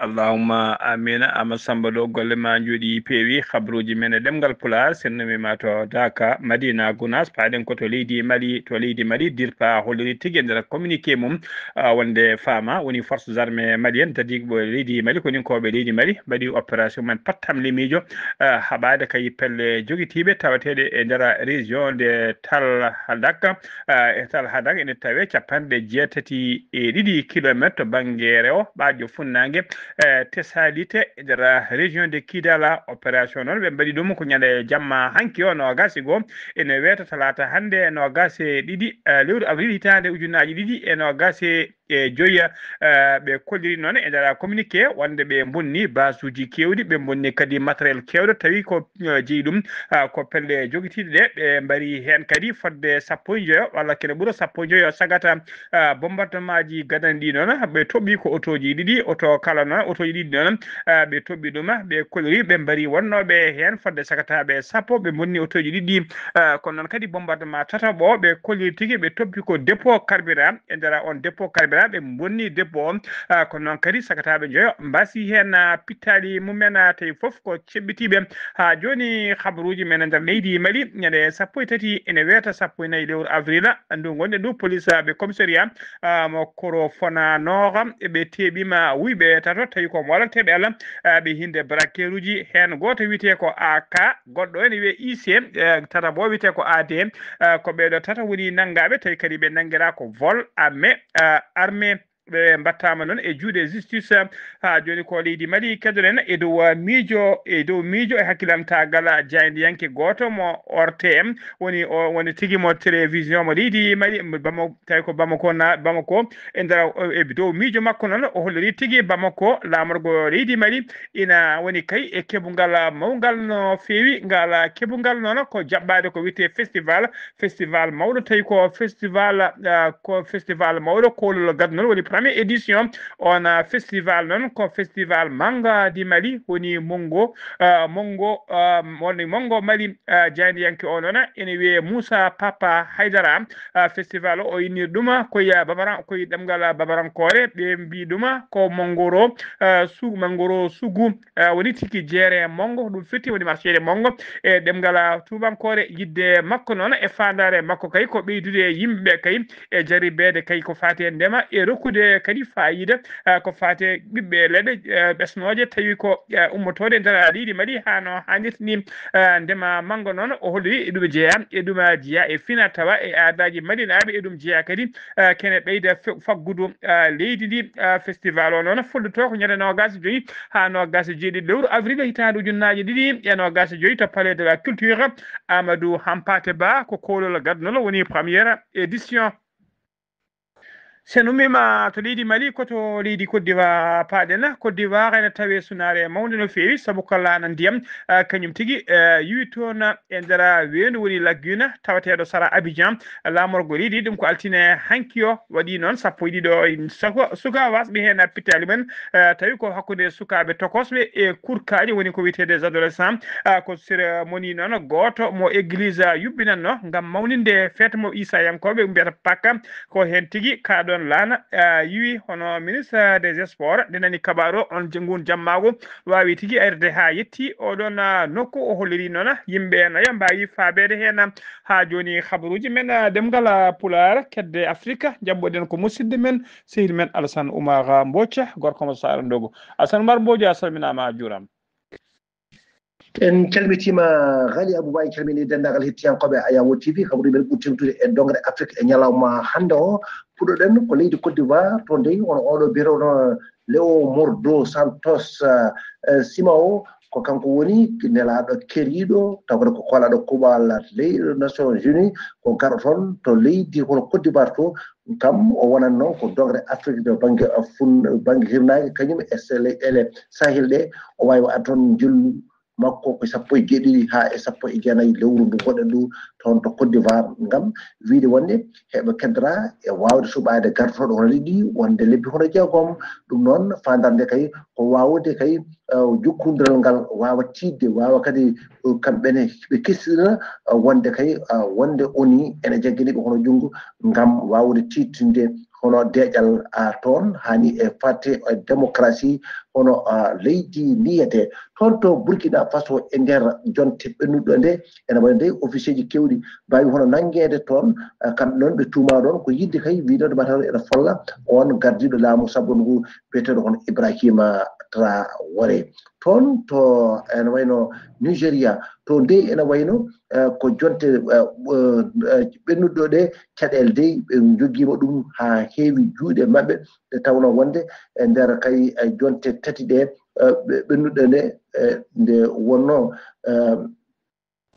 Allahumma amina. Ama Samba Lo, golle ma njooɗi peewi, habruuji men e ɗemngal Pulaar, sen numi ma to Daaka, Madina Gounass, paaɗen ko to leydi Mali, to leydi Mali, dirpa holliri tigi e nder communiqué mum, ah, wonde faama woni forces armées maliennes, dadiiɓe leydi Mali, koninkooɓe leydi Mali, mbaɗi opération men pattam limiijo, ah, haɓaade kay pelle jogitiiɓe tawateeɗe e nder région de Tal Hadak, ah, e Tal Hadak ene tawee capanɗe jeetati e ɗiɗi kilometre to bannge rewo, ɓaajo funnaange, eh, Tesalite, e nder région de Kidala. Opération noon, ɓe mbaɗi ɗum ko ñande jamma hanki o, noogas e goo, ene weeta talaata hannde, noogas e ɗiɗi, eh, lewru avril, hitaande ujunnaaji ɗiɗi e noogas e joyi. Eh, ɓe kolliri noon e nder communiqué wonde ɓe mbonni basuuji keewɗi, ɓe mbonni kadi matériel keewɗo, tawi ko, eh, jeyi ɗum, ah, ko pelle jogitiiɗe ɗe, ɓe mbari heen kadi fodde sappo e njoyo walla kene ɓura sappo e njoyo sagata, ah, bombardement ji gadani ɗi noon, ɓe toɓɓi ko otooji ɗiɗi, oto kala noon, otooji ɗiɗi noon, ah, ɓe toɓɓi ɗum, ɓe kolliri, ɓe mbari wonnooɓe heen fodde sagataaɓe sappo, ɓe mbonni otooji ɗiɗi, ah, kono noon kadi bombardement tataɓo, ɓe kolliri tigi, ɓe toɓɓi ko dépôt carburant, e nder on dépôt carburant, ɓe mbonni dépôt o, ah, kono noon kadi sagataaɓe njoyo mbasi heen, ah, pittaali mumen, ah, tawi fof ko ceɓɓitiiɓe. Haa jooni, habaruuji men e nder leydi Mali, ñande sappo e tati ene weeta sappo e nayi lewru avril, ndu ngonɗen ndu, polisaaɓe commissariat, ah, mo Korofonanoora, ɓe teeɓiima wuyɓe tato, tawi ko molanteeɓe Allah, ah, ɓe hinnde braqueruuji, heen gooto wiyetee ko A K, goɗɗo ene wiyee I C, eh, tataɓo wiyetee ko A D, ah, ko ɓee ɗoo tato woni nanngaaɓe, tawi kadi ɓe nanngiraa ko vol à main, ah, armée, ɓe mbattaama noon e juuɗe justice. Haa jooni ko leydi Mali kedoɗen e dow, ah, miijo, e dow miijo e hakkilantagal jaayndiyanke gooto mo O R T M, woni o, woni tigi mo télévision mo leydi Mali, Bamako, tawi ko Bamako na, Bamako. E nder, e dow miijo makko noon, o holliri tigi Bamako, laamorgo leydi Mali, ina woni kay e keɓungal mawngal no feewi. Ngal keɓungal noon ko jaɓɓaade ko wiyetee festival, festival mawɗo, tawi ko festival, ah, ko festival mawɗo koolol gadunol, woni première édition. On, ah, festival noon ko festival Manga di Mali, woni Mongo, ah, Mongo, ah, woni Mongo Mali, ah, jaayndiyanke o noon ene wiyee Moussa Papa Haydara. Ah, festival o, o innir ɗum koye, ah, babaran-, koye ɗemngal, ah, babarankoore, ɓe mbii ɗum ko Mongoro, ah, su-, Mongoro Sugu, ah, woni tigi jeere Mongo, ɗum firti woni marché de Mongo e ɗemngal, ah, tuubankoore. Yidde makko noon e faandaare makko kay ko ɓeydude yimɓe kay e jarribeede kay ko faati e ndema e rokkude kadi faayiida, ah, ko faati e ɓiɓɓe leɗɗe, ah, ɓesnooje, tawi ko, ah, ummotooɗe nder leydi Mali haa no haanirta ni. Ah, ndema manngo noon o holli e ɗum jeyaa, e ɗum jeyaa e fina tawa e aadaaji malinaaɓe, e ɗum jeyaa kadi, ah, kene ɓeyda fe-, faggudu, ah, leydi ndi. Ah, festival o noon follotoo ko ñande noogaas e joyi haa noogaas e jeeɗiɗi lewru avril hitaande ujunnaaje ɗiɗi e noogaas e joyi to Palais de la Culture. Amadou Hampate Ba ko koolol gadunol woni première édition. So en ummiima to leydi Mali, ko to leydi Côte d'Ivoire paaɗen. Côte d'Ivoire ene tawee sunaare mawnde no feewi, sabu ko laana ndiyam, ah, kañum tigi, eh, yuwi toon e nder weendu woni Lagune, tawateeɗo sara Abidjan. Laamorgo leydi, ɗum ko altine hanki o, waɗi noon sappo e ɗiɗo suka-, suka wasɓe heen pittaali men, eh, tawi ko hakkunde sukaaɓe tokosɓe e kurkaaji, woni ko wiyetee des adolescents. Ah, ko cérémonie noon gooto mo église yuɓɓinanno ngam mawninde feet mo Isayankooɓe mbiyata Paka. Ko heen tigi kaa ɗoon laana, ah, yiwi hono ministre des sports, nde nani kabaaru o, on je-, ngun jammaagu waawi tigi arde haa yetti oo ɗoon, ah, nokku. O holliri noon yimɓe nayo mbaawi faabeede heen. Haa jooni, habaruuji men, ah, ɗemngal, ah, Pulaar, kedde Afrika, njaɓɓoɗen ko musidɗo men, sehil men Alassane Oumar Mbodj, gorko mo Saara Ndogo. Alassane Oumar Mbodj, a salminaama, a juuraama. En calmitiima, Ghali Abouba, en calminii denndaangal hettiyankooɓe Ayawo T V. Habaruuji men ɓuri tewtude e doŋre Afrik e ñalawma hannde o. Puɗɗoɗen ko leydi Côte d'Ivoire, toon dey, hono oɗo biyeteeɗo Léo Mordo Santos, eh, eh, Simao, ko kanko woni nelaaɗo keriiɗo, taw kadi ko koolaaɗo kuuɓal leyɗe Nations Unies, ko garɗo toon to leydi hono Côte d'Ivoire to. Kam o wonat noon ko doŋre Afrik to bannge, eh, fun-, bannge hirnaange, kañum e se-, leyɗeele Sahel ɗe. O waawi waɗde toon njillu makko ko sappo e jeeɗiɗi haa e sappo e jeenayi lewru ndu ngonɗen ndu toon to Côte d'Ivoire, ngam wiyde wonde heɓe keddora e waawde suɓaade gartotooɗo hono ɗiɗi, wonde lebbi hono jeegom. Ɗum noon, faandaare nde kay ko waawde kay, eh, jokkondiral ngal waawa tiiɗde, waawa kadi, eh, kamɓe ne ɓe kesɗina, eh, wonde kay, eh, wonde O N U ene jaggini ɓe hono junngo ngam waawde tiiɗtinde hono deeƴal, ah, toon, haa ni e fate e démocratie hono, ah, leydi ndi wiyetee. Toon to Burkina Faso, e nder jonte ɓennuɗo nde, ene wayi nde officier ji keewɗi mbaawi hono nanngeede toon, ah, kamɓe noon ɓe tuumaa ɗoon ko yiɗde kay wiide mataw ene folla oon gardiiɗo laamu sabbundu ngu biyeteeɗo hono Ibrahima Traoré. Toon to ene wayno Nigeria, to nde ene wayno, eh, ko jonte, eh, eh, eh, ɓennuɗo ɗe caɗeele dey, ɓe njogiima ɗum haa heewi juuɗe maɓɓe, nde tawnoo wonde e nder kay, eh, jonte tati ɗe, eh, ɓe, ɓennuɗe nde, eh, nde wonnoo, eh,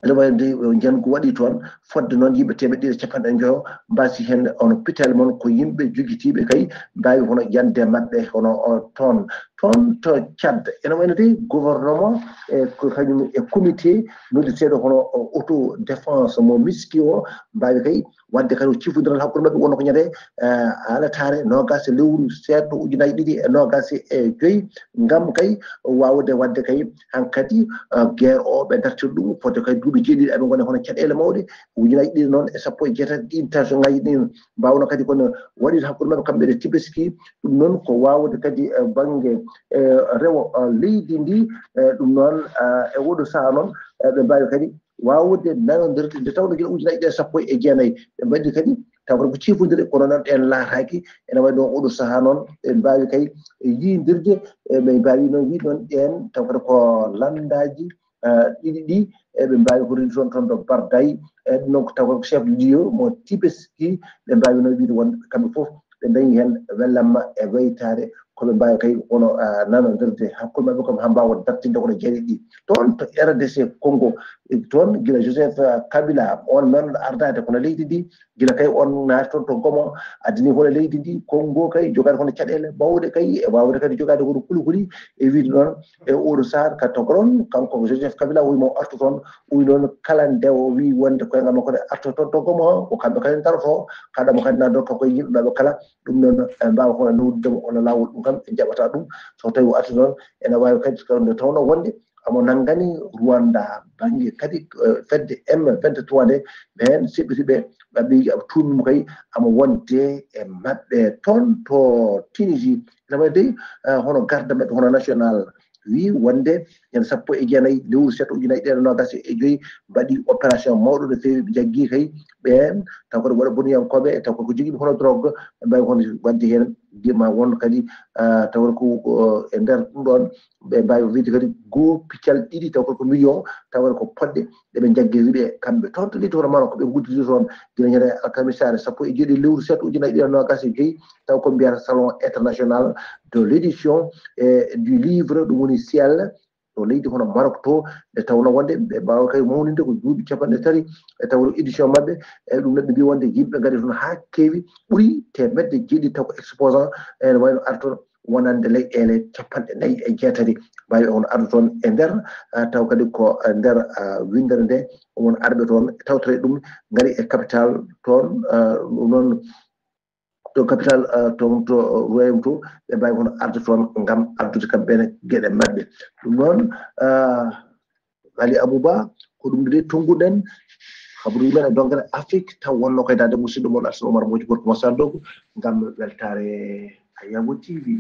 ene wayi nde, eh, njanngu waɗi toon, fodde noon yimɓe teemeɗɗe ɗiɗi e capanɗe njoyo mbaasi heen, hono pittaali mon ko yimɓe jogitiiɓe kay mbaawi hono yande maɓɓe hono, o, toon. Toon to Tchad, ene wayno dey gouvernement e ko kañum e comité noddeteeɗo hono, o, autodéfense mo Miski o, mbaawi kay waɗde kadi o cifondiral hakkunde maɓɓe, wonno ko ñande, eh, alataare noogaas e lewru seeɗa ujunaaji ɗiɗi e noogaas e joyi, ngam kay waawde waɗde kay hankadi, eh, guerre o ɓe dartira ɗum, fodde kay duuɓi jeeɗiɗi aɓe ngona hono caɗeele mawɗe, ujunaaji ɗiɗi noon e sappo e jeetati ɗin tension ngaji ɗin mbaawno kadi kono waɗi hakkunde maɓɓe kamɓe e Tabaski. Ɗum noon ko waawde kadi, eh, bannge, eh, rewo, eh, leydi ndi, eh, ɗum noon, eh, e oɗo sahaa noon, eh, ɓe mbaawi kadi waawde nanondirde nde tawnoo gila ujunaaji ɗiɗi e sappo e jeenayi ɓe mbaɗi kadi taw kadi ko ciifondire, kono noon ɗeen laataaki. Ene wayi noon oɗo sahaa noon ɓe mbaawi kay yiyondirde, e ɓe mbaawi noon wiide noon ɗeen taw kadi ko lanndaaji, eh, ɗiɗi ɗi, e ɓe mbaawi ko renndi toon, toon to Barday, e ɗum noon ko taw ko chef de lieu mo Tabaski, ɓe mbaawi noon wiide wonde kamɓe fof ɓe dañi heen wellamma e waytaare, ko ɓe mbaawi kay wono, ah, nanondirde hakkunde maɓɓe, ko haa mbaawa dartinde kono jeeɗiɗi ɗi. Toon to R D C Congo, eh, toon gila Joseph, ah, Kabila, on meeɗno ardaade kono leydi ndi, gila kay on naati toon to Goma, addani hono leydi ndi, Congo kay jogaade hono caɗeele mawɗe kay, e waawde kadi jogaade hono kulhuli, e wiide noon, e oɗo saar ka togoron, kanko ko Joseph Kabila, o wii mo artu toon, o wii noon kala nde o wii wonde koyngal makko ne artu toon to Goma, ko kamɓe kadi ndaroto, kaɗa mo kadi na dokka koye yimɓe maɓɓe kala, ɗum noon, ɓe mbaawa hono noddude mo, hono laawol ɗum kam, ɓe njaɓata ɗum. So tawi o arti noon, ene waawi kadi ko nde tawnoo wonde omo nanngani Rwanda bannge kadi, eh, fedde M vingt-trois nde, ɓeen seɓɓiti ɓe, ɓe mbi, tuumi mo kay, omo wonde e maɓɓe toon to Tunisie. Ene wayi dey, eh, hono garda maɓɓe, hono national, wii wonde ñande sappo e jeenayi lewru seeɗa ujunnaji ɗiɗi e noogas e joyi mbaɗi opération mawɗo no feewi, ɓe njaggi kay ɓeen, taw kono waɗa boniyankooɓe, taw ko jogiiɓe hono drogue, ɓe mbaawi hono waɗde heen, ma won kadi, ah, taw ko, ko e nder ɗum ɗoon, ɓe mbaawi wiide kadi goo piccal ɗiɗi, taw ko million, taw ko poɗɗe ɗe ɓe njaggirii ɓe kamɓe. Toon to leydi hono Maroc, ɓe ngudditi toon gila ñande alkamisaare sappo e jeeɗiɗi lewru seeɗa ujunnaji ɗiɗi e noogas e joyi, taw ko mbiyata Salon International de l'Édition et du Livre, ɗum woni ciel, to leydi hono Maroc to, nde tawnoo wonde ɓe mbaawa kay mawninde ko duuɓi capanɗe tati, e taw édition maɓɓe, e ɗum noon ɓe mbi wonde yimɓe ngari toon haa keewi, ɓuri teemedde jeeɗiɗi, taw ko exposant ene wayno arta toon wonande leyɗeele capanɗe nayi e jeetati, mbaawi on arde toon e nder, ah, taw kadi ko e nder, ah, winndere nde, won arɓe toon tawtore ɗum ngari e capital toon, ah, ɗum noon to capital, ah, toon to Royaume to, ɓe mbaawi hono arde toon ngam addude kamɓe ne geɗe maɓɓe. Ɗum noon, ah, Ali Abouba, ko ɗum de tonnguɗen habaruuji men e dongere Afrique, taw wonno koye daande musidɗo mon Alassane Oumar Mbodji, gorko mo Sandogo, ngam weltaare Ayago T V.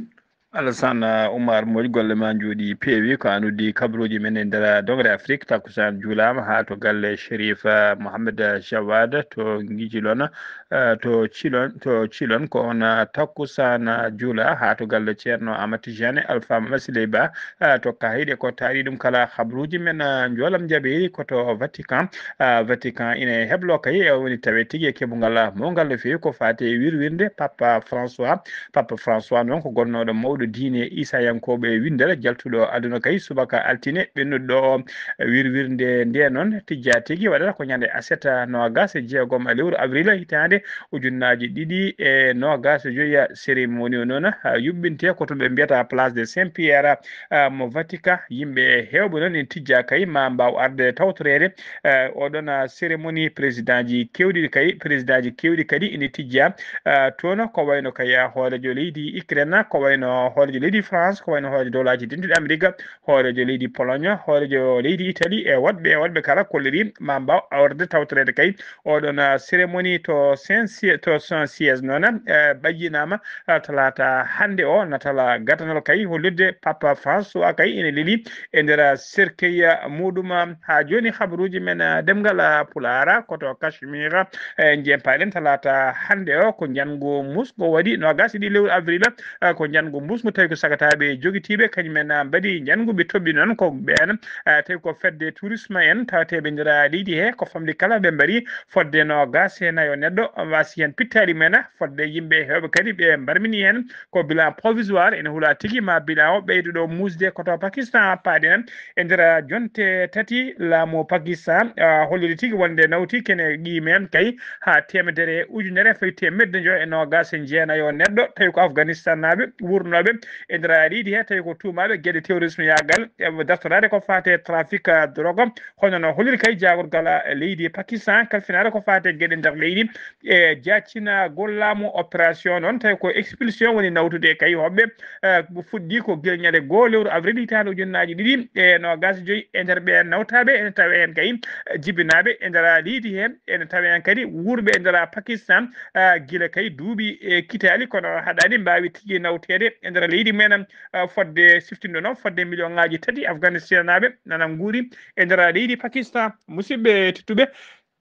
Alassane, ah, Oumar Mbodji, golle ma njooɗi peewi, ko an uddi kabaruuji men e nder dongere Afrique. Takkusaan juulaama haa to galle Chérif, ah, Mohamed Jawad to Ngijilon, ah, to Cilon, to Cilon, ko on, ah, takkusaan, ah, juula haa to galle Ceerno Amat Tijani Alpha Mamadou Siley Ba, ah, to Kahire, ko taari ɗum kala habaruuji men, ah, njoolam jaɓeeri ko to Vatican. Ah, Vatican ina heblo kay, eh, woni tawe tigi e keɓungal, ah, mawngal no feewi ko faati e wirwirnde Papa François. Papa François noon ko gonnooɗo mawɗo diine Isayankooɓe winndere jaltuɗo aduna kay subaka altine ɓennuɗo o. Wirwirnde nde noon tijjaa tigi waɗata ko ñande aset noogas e jeegom lewru avril hitaande ujunnaaji ɗiɗi e noogas e joyi. Cérémonie o noon, ah, yuɓɓinte ko to ɓe mbiyata Place de Saint Pierre, ah, mo Vatican. Yimɓe heewɓe noon ene tijjaa kay ma mbaaw arde tawtoreede, ah, oɗon, ah, cérémonie. Président ji keewɗi kay, président ji keewɗi kadi ene tijjaa, ah, toon, ko wayno kay, ah, hooreejo leydi Ukraine, ko wayno hooreejo leydi France, ko wayno hooreejo dowlaaji dentuɗi Amerik, hooreejo leydi Pologne, hooreejo leydi Italie, e woɗɓe, e woɗɓe kala kollirii ma mbaaw arde tawtoreede kay oɗon, ah, cérémonie to Saint Sie-, to Saint Siège noon, eh, ɓayyinaama, ah, talaata hannde o, natala gadanal kay hollirde Papa François kay ene leeli e nder cercueil muɗum. Haa jooni habaruuji men, ah, ɗemngal, ah, Pulaar ko to Kashmir, eh, jempaaɗen talaata hannde o ko njanngu musgo waɗi noogas e ɗiɗi lewru avril, ah, ko njanngu musgo tawi ko sagataaɓe jogitiiɓe kañum en, ah, mbaɗi njanngu ɓe toɓɓi noon ko ɓeen, ah, tawi ko fedde tourisme en tawateeɓe nder leydi he ko famɗi kala ɓe mbaɗi fodde noogas e nayo neɗɗo waasi heen pittaali mum en, fodde yimɓe heewɓe kadi ɓe mbarmini heen ko bilan provisoire ene hula tigi ma bilan o ɓeydo ɗo muusde ko to Pakistan paaɗen e nder jonte tati laamu Pakistan, ah, holliri tigi wonde nawti kene ƴiime kay haa teemedere ujunere fayi teemedde njoyo e noogas e jeenayo neɗɗo tawi ko Afganistan naaɓe wurnooɓe e nder leydi he tawi ko tuumaaɓe geɗe terrorisme yaagal e dartoraade ko faate trafic, ah, drogue. Hono no holliri kay jaagorgal, ah, leydi Pakistan kalfinaade ko faate geɗe nder leydi e jaaccinagol laamu opération noon tawi ko expulsion woni nawtude kay hoɓɓe, eh, fuɗɗi ko gila ñande goo lewru avril hitaande ujunnaaji ɗiɗi e noogas e joyi e nder ɓeen nawtaaɓe ene tawe heen kay, eh, jibinaaɓe e nder leydi heen ene tawe heen kadi wuurɓe e nder Pakistan, eh, gila kay duuɓi e kitaali kono haɗaani mbaawi tigi nawteede e nder leydi mumen, eh, fodde siftinɗo noon fodde million ŋaaji tati Afganistanaaɓe nana nguuri e nder leydi Pakistan. Musidɓe tedduɓe,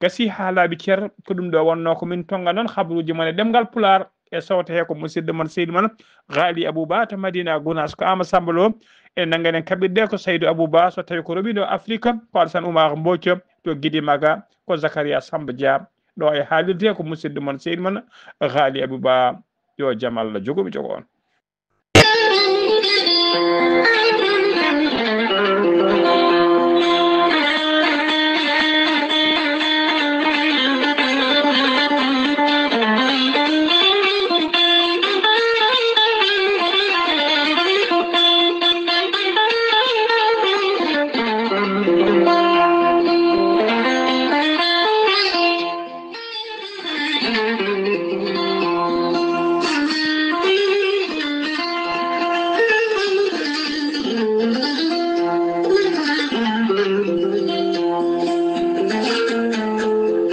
gasi haa laaɓi cer, ko ɗum ɗo wonnoo ko min tonnga noon habaruuji mon e ɗemngal Pulaar, e sowte he ko musidɗo mon seydi mon Ghali Abouba to Madina Gounass, ko Ama Samba Lo e nannganen kaɓirɗe ko Saydou Abouba, so tawi ko roɓiɗo Afrique ko Alassane Oumar Mbodj, to Gidi Maga ko Zakaria Samba Dia, ɗo e haalirde ko musidɗo mon seydi mon Ghali Abouba. Yo jam Allah jogo mi jogo on.